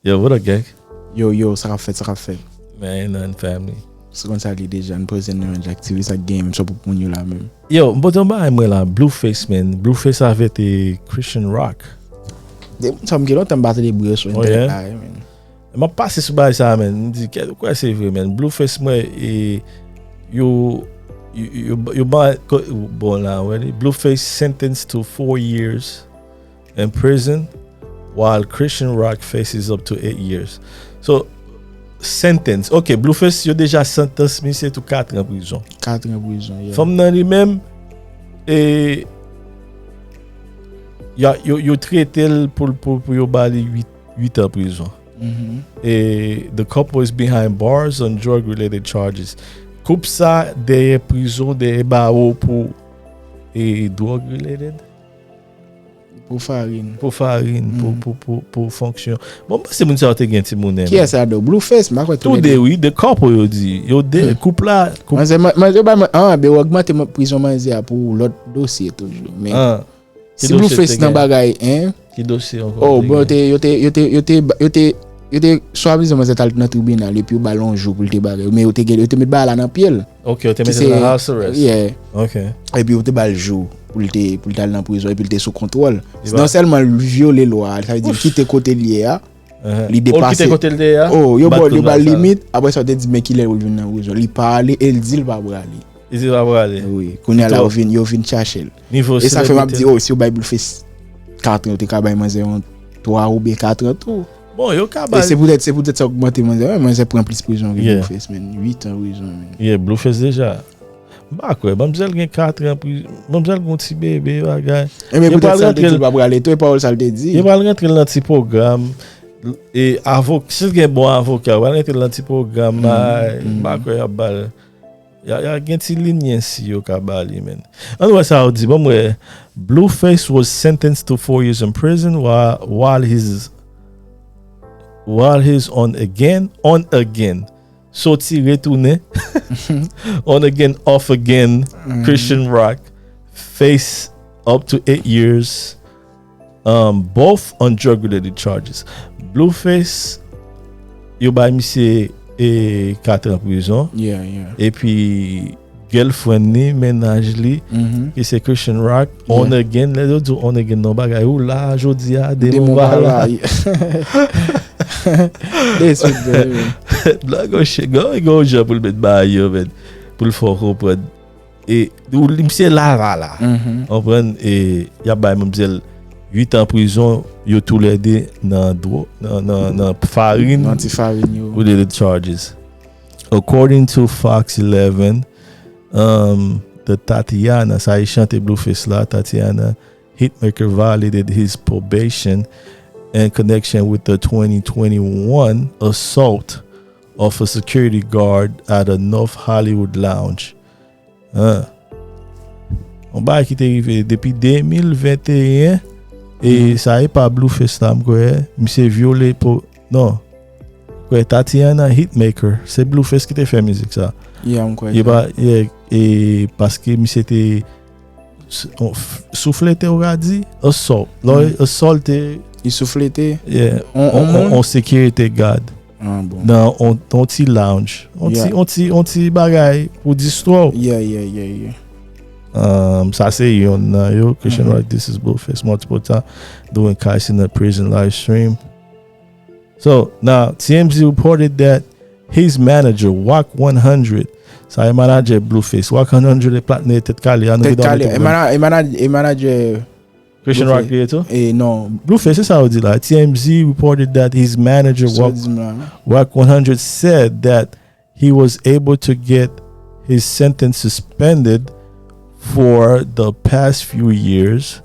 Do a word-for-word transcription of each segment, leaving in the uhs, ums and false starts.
Yo, what up, gang? Yo, yo, sa k ap fèt, sa k ap fèt? Man, ain't nothing, family. Se konn sa li deja, n prezan nan yon aktivis ak gen menm sou pou moun yo la menm. Yo, m pote yon bagay mwen la, Blueface, man. Blueface avè te Christian Rock. De moun sa m gen lontan m pa tande bri yo sou Oh, entènèt yeah? la, wi, man. M ap pase sou bagay sa, man. M di, kè, kwè se vre, man. Blueface, mwen, e, yo, yo, yo, yo, yo ba, ko- bon, la, wè li. Blueface sentenced to four years in prison, while Christian Rock faces up to eight years. So, sentence. Ok, Blueface, yo deja sentence misye tou kat an prizon. Kat an prizon, yeah. Fanm nan li menm, e, ya- yo, yo trete l pou, pou, pou yo ba li uit, uit an prizon. Mhm. E the couple is behind bars on drug related charges. Koup sa dèyè prizon, dèyè bawo pou e drug related, Pou farin. pou farin, pou, Mhm. pou, pou, pou fonksyon. Bon, m panse moun sa yo te gen timoun. Kiyès la do? Blueface, m pa kwè Tou de, wi, the couple, yo di. Yo de, koup la, koup Manzè, man- manzè, ba mwen, ah, ben, yo ogmante mwen prizon manzè a pou lòt dosye toujou. Men Ah, si ki dosye Blueface te nan gen? Bagay, en? Ki dosye ankò? Oh, te bon, yo gen? te, yo te, yo te, yo te, yo te, swadizan manzè t al nan tribinal, epi yo ba l yon jou pou l te bagay. Men yo te gen, yo te met bagay la nan pye l. Ok, yo te Ki mete se- l nan house arrest. Yeah. Ok. Epi yo te ba l jou pou l te, pou l te al nan prizon, epi l te sou kontwòl. Li ba- Non sèlman l vyole lwa a, sa vle di l Ouf. Kite kote l ye a, Uh-huh. li Oh, kite depase. kote l te ye a? Oh, yo Bat ba, tout yo ba l bagay sa. Limit, apre sa yo te di men kilè yo vin nan prizon. Li pa ale e l di l pa prale. Li di l pa prale. Wi, kounye a la Pito- yo vin, yo vin chache l. Nivo E sa fè m ap selebrite. Di, oh, si yo bay Blueface kat an, yo te ka bay manzè yon twa oubyen kat an tou. Bon, yo ka E bay. Se poutèt, se poutèt sa ogmante manzè. Wi, manzè pran plis prizon ke Yeah. Blueface, man. Uit an prizon, man. Yeah, Blueface deja. M pa kwè, manmzèl gen kat an pri, manmzèl gen yon ti bebe, bagay. E men Yo poutèt pral sa l te rantre di l- l pa prale tou, e pawòl sa l te di. Yo pral rantre l nan ti pwogram. E avok, si l gen bon avoka, yo pral rantre l nan ti pwogram. Mm, Ay, mm. M pa kwè y ap ba l. Y a, y a gen ti linyens yo ka ba li, men. Ann wè sa yo di. Bon, mwen, Blueface was sentenced to four years in prison while, while he's while he's on again, on again. Soti retounen. On again, off again. Christian Rock face up to eight years, um, both on drug related charges. Blueface, yo bay misye e kat an prizon. Yeah, yeah. Epi girlfriend li, mennaj li, Mhm. ki se Christian Rock, on Yeah. Again, lè yo di on again, non bagay, ou la, jodi a, demen Demen ou pa la. De suite, de suite. Black Ocean, go, go, jan pou l met bagay yo, men. Pou l fè w konprann. E, ou, misye la, la, la. Mhm. Konprann? E, y ap bay manmzèl uit an prizon, yo toulède nan dwo, nan, nan, nan farin. Nan ti farin yo. Related charges. According to Fox eleven, um, the Tatiana, sa e chante Blueface la, Tatiana Hitmaker violated his probation in connection with the twenty twenty-one assault of a security guard at a North Hollywood lounge. Hein. Yon bagay ki te rive depi de mil venteyen, e sa e pa Blueface la, m kwè, misye vyole pou, non. M kwè Tatiana Hitmaker, se Blueface ki te fè mizik sa. Yeah, m kwè. E pa, yeah, e paske misye te s-, on f-, souflete, ou ka di, assault. Lè w assault, Li souflete. Yeah, On, on, on, on security guard. Ah, bon. Nan on, on ti lounge. On ti, on ti, on ti bagay pou distwè w. Yeah, yeah, yeah, yeah. Um, sa se yon nan yo. Christian Rock disses Blueface multiple times during Kai in the prison live stream. So, now, T M Z reported that his manager, Wack one hundred, sa e manager Blueface. Wack one hundred e patnè Tèt Kale a, nou te done tou. E manager Christian Rock li ye tou? E non. Blueface, se sa yo di la. T M Z reported that his manager, Wack one hundred, said that he was able to get his sentence suspended for the past few years,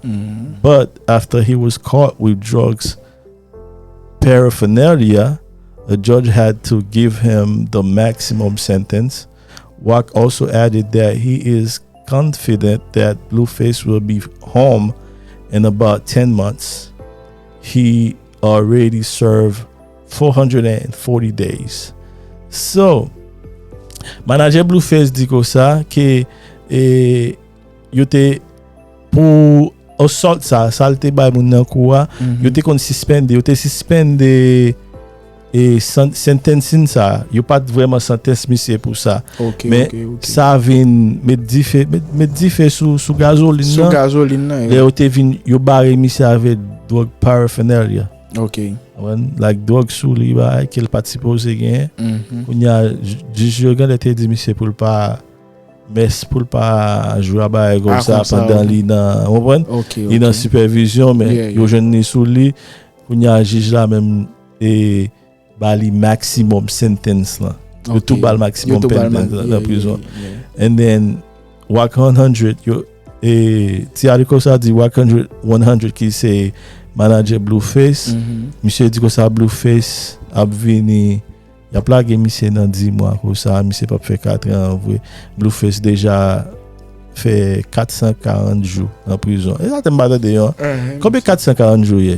but after he was caught with drugs paraphernalia, a judge had to give him the maximum sentence. Wack also added that he is confident that Blueface will be home in about ten months. He already served four hundred and forty days. So, manager Blueface di konsa ke, e, yo te, pou assault sa, sa l te bay moun nan kou a, yo te konn sispende, yo te sispende e sen- sentencing sa, yo pa t vrèman sentence misye pou sa. Men sa vin met dife, met, met dife sou, sou gazolin nan. Sou gazolin nan, lè yo te vin, yo bare misye avèk drug paraphernalia. Konprann? Like, drug sou li, bagay ke l pa t sipoze genyen. Kounye a, jij yo genlè te di misye pou l pa, mès pou l pa jwe a bagay konsa pandan li nan, ou konprann? Li nan sipèvizyon, men yo jwenn li sou li. Kounye a, jij la menm, e, ba li maximum sentence lan. Yo tou ba l maximum sentence lan nan prizon. And then, Wack one hundred, yo, e, Tialiko sa di Wack one hundred, one hundred ki se manadjè Blueface. Misye di konsa Blueface ap vini, y ap lage misye nan dis mwa konsa, misye p ap fè kat an vre. Blueface deja fè kat san karant jou nan prizon. E sa te m pa tande yo. Konbyen kat san karant jou ye?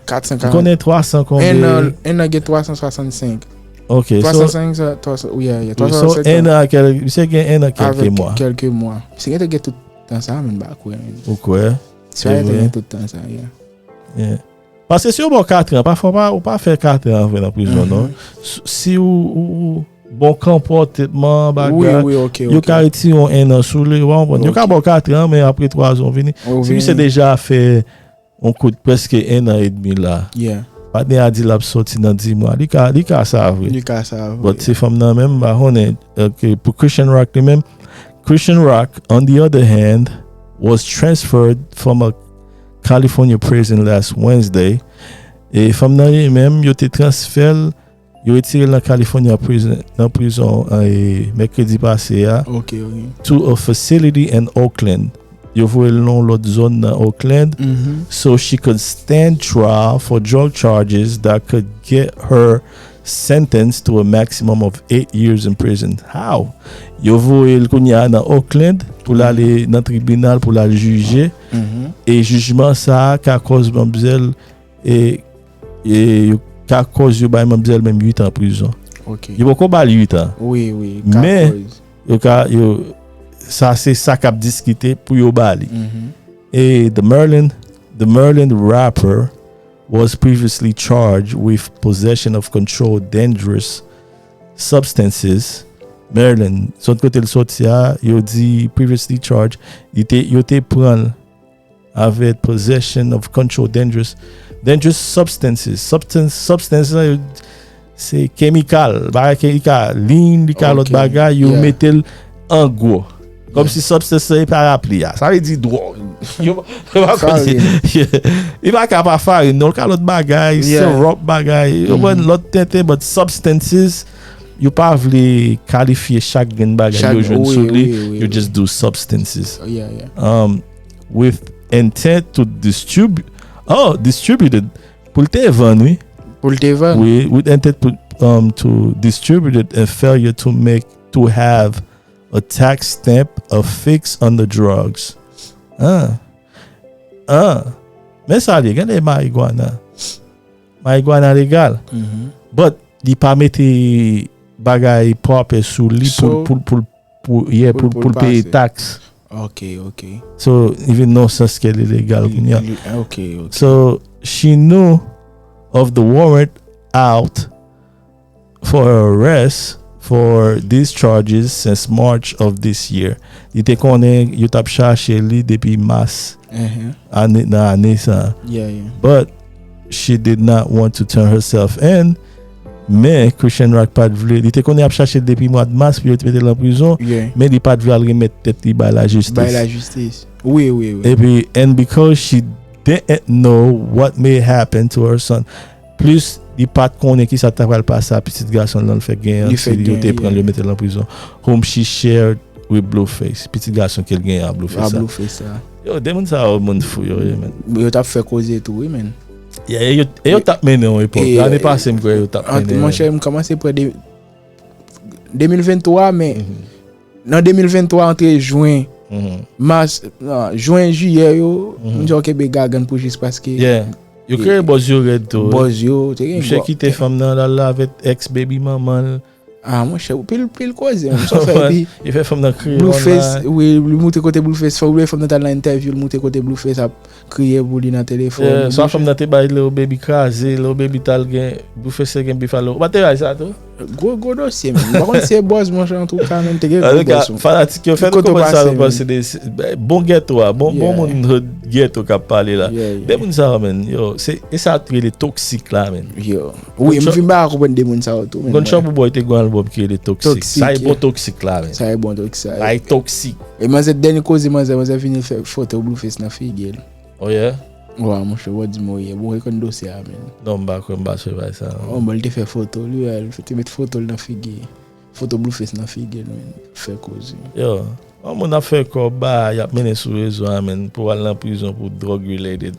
Kat san karant. M konnen twa san konbyen. En an, en an gen twa san swasannsenk. Ok, so, twa san senk, sa, twa san, yeah, yeah, so, twa san senk. En an, kèl-, misye gen en an kèlke mwa. Kèlke mwa. Misye gentan gen tout tan sa, men m pa kwè, men. Ou kwè? Si w gentan gen tout tan sa, yeah. Yeah. Paske si yo ba w kat an, pafwa w pa, ou pa fè kat an vre nan prizon, non. S- Si ou, ou, ou bon konpòtman, bagay, yo ka retire yon en an sou li, ou pa konprann. Yo ka ba w kat an, men apre twa zan ou vini. Si misye deja fè yon kout prèske en an edmi la, patnè a di l ap sòti nan dis mwa. Li ka, li ka sa vre. Li ka sa vre. But se fanm nan menm, m pa konnen, ok, pou Chrisean Rock li menm, Chrisean Rock, on the other hand, was transferred from a California prison last Wednesday. E fanm nan li menm, yo te transfè l, yo retire l nan California prison, nan prizon, e, mèkredi pase a, to a facility in Oakland. Yo voye l nan yon lòt zòn nan Oakland, so she could stand trial for drug charges that could get her sentenced to a maximum of eight years in prison. How? Yo voye l kounye a nan Oakland pou l ale nan tribinal pou l al jije. E jijman sa a ka kòz manmzèl, e, e yo ka kòz yo bay manmzèl menm uit an prizon. Yo poko ba l uit an. Men yo ka, yo, sa se sa k ap diskite pou yo ba li. E the Maryland, the Maryland rapper was previously charged with possession of controlled dangerous substances. Maryland, zòn kote l sòti a, yo di previously charged, li te, yo te pran l avèk possession of controlled dangerous, dangerous substances. Substance, substance la, yo, se kemikal, bagay ke li ka, lean, li ka lòt bagay, yo mete l an gwo. Kòmsi substance la e parapli a. Sa vle di dwòg. Yo, yo pa konn, li pa ka pa farin, non, l ka lòt bagay, sirop bagay, yo pran lòt tenten, but substances, yo pa vle kalifye chak grenn bagay yo jwenn sou li, yo just do substances. Um, with intent to distribute, oh, distributed, pou l te vann, wi. Pou l te vann. Wi, with intent to, um, to distribute it and failure to make, to have a tax stamp affixed on the drugs. Ah. Ah. Men sa li, gade marijuana. Marijuana legal. But li pa mete bagay proper sou li pou, pou, pou, pou, yeah, pou, pou l peye tax. Ok, ok. So, even non sans ke li legal kounye a. Ok, ok. So, she knew of the warrant out for her arrest for these charges since March of this year. Li te konnen yo t ap chache li depi mas ane, nan ane sa. But she did not want to turn herself in. Men Chrisean Rock pa t vle. Li te konnen y ap chache l depi mwa mas pou yo te mete l nan prizon. Men li pa t vle al remèt tèt li bay lajistis. Bay lajistis. Wi, wi, wi. Epi, and because she didn't know what may happen to her son. Plis, li pa t konnen kisa t ta pral pase a pitit gason l lan l fèk genyen an si yo te pran l, yo mete l nan prizon. Whom she shared with Blueface. Pitit gason ke l genyen a Blueface sa. Yo, de moun sa yo, moun fou yo ye, man. Yo t ap fè koze tou, wi, man. Yeah, e yo, e yo t ap mennen yon epòk. Lane pase, m kwè yo t ap mennen. Monchè, m kòmanse pran de, de mil venntwa, men nan de mil venntwa antre jen, mas, non, jen, jiyè yo, moun sa yo kenbe gagann pou jis paske yo kreye buzz yo rèd tou, wi. Buzz yo, te gen. Misye kite fanm nan, l al avèk ex baby manman l, Ah, monchè, pil, pil koze, menm sa w fè, epi Li fè fanm nan kriye. Blueface, wi, li montre kote Blueface, fò oubyen fanm nan t al nan entèvyou, li montre kote Blueface ap kriye pou li nan telefòn. Yeah, swa fanm nan te bay Lil Baby kraze, Lil Baby t al gen, Blueface te gen bif a Lil. Ou pa te bay sa tou? Gwo, gwo dosye, menm. M pa konn si se bòz, monchè, antouka, menm, te gen gwo Antouka, bòz. Fanatik yo, fè nou Kote w konprann sa pase, nou panse de bon ghetto a, bon, bon Yeah. moun ghetto k ap pale la. Yeah, yeah. De moun sa yo, menn, yo, se, e sa k rele toksik la, menn. Yo. Wi, m Gunshot- vin ba konprann de moun sa yo tou, menn. Gunshot Boy te gen yon album ki rele Toxic. Toxic, Sa e yeah. Bon toksik la, menn. Sa e bon toksik, sa. Sa e toksik. E manzè, dènye koze, manzè, manzè vini fè foto Blueface nan figi l. Oh yeah? Wa, monchè, w di m, oye, bon, rekonn dosye a, menn. Non, m pa kwè, m pa swiv sa. Oh, bon, li te fè foto, li, wè, li te met foto l nan figi. Foto Blueface nan figi l, menn. Fè koze. Yo, yon moun ap fè kòb, ba, y ap mennen sou rezo a, menn, pou al nan prizon pou drug related.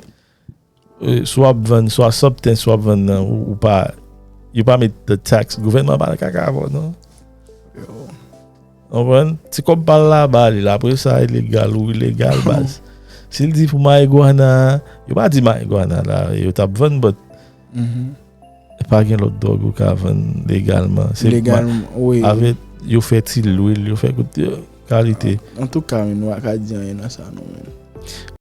Eh, si w ap vann, si w ap something, si w ap vann nan, ou, ou pa, yo pa met the tax, gouvènman pa nan kaka avè w, non. Yo. Konprann? Ti kòb pa l la, ba li la. Apre sa, ilegal ou ilegal, baz. Si l di pou marijuana, yo pa di marijuana la, yo t ap vann, but Mhm. pa gen lòt dwòg ou ka vann legalman. Se Legalman, wi. Avèk, yo fè ti lwil, yo fè kout kalite. Antouka, menn, nou pa ka di anyen nan sa, non, menn.